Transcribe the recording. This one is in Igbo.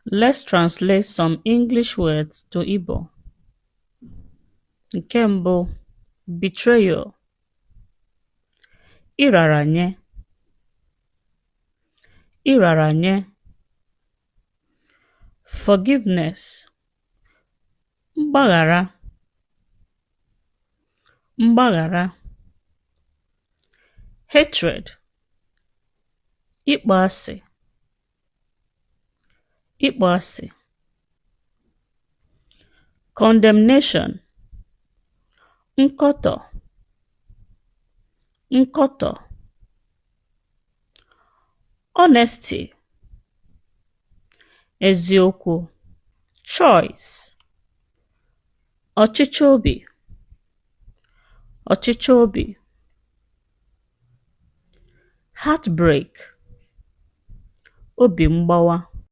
Let's translate some English words to Igbo. Nke mbụ, betrayal, ịrara nye, ịrara nye. Forgiveness, mgbaghara, mgbaghara. Hatred, ịkpọasị, ịkpọasị. Condemnation, nkọtọ, nkọtọ. Honesty, eziokwu. Choice, ọchịchọ obi, ọchịchọ obi. Heartbreak, obi mgbawa.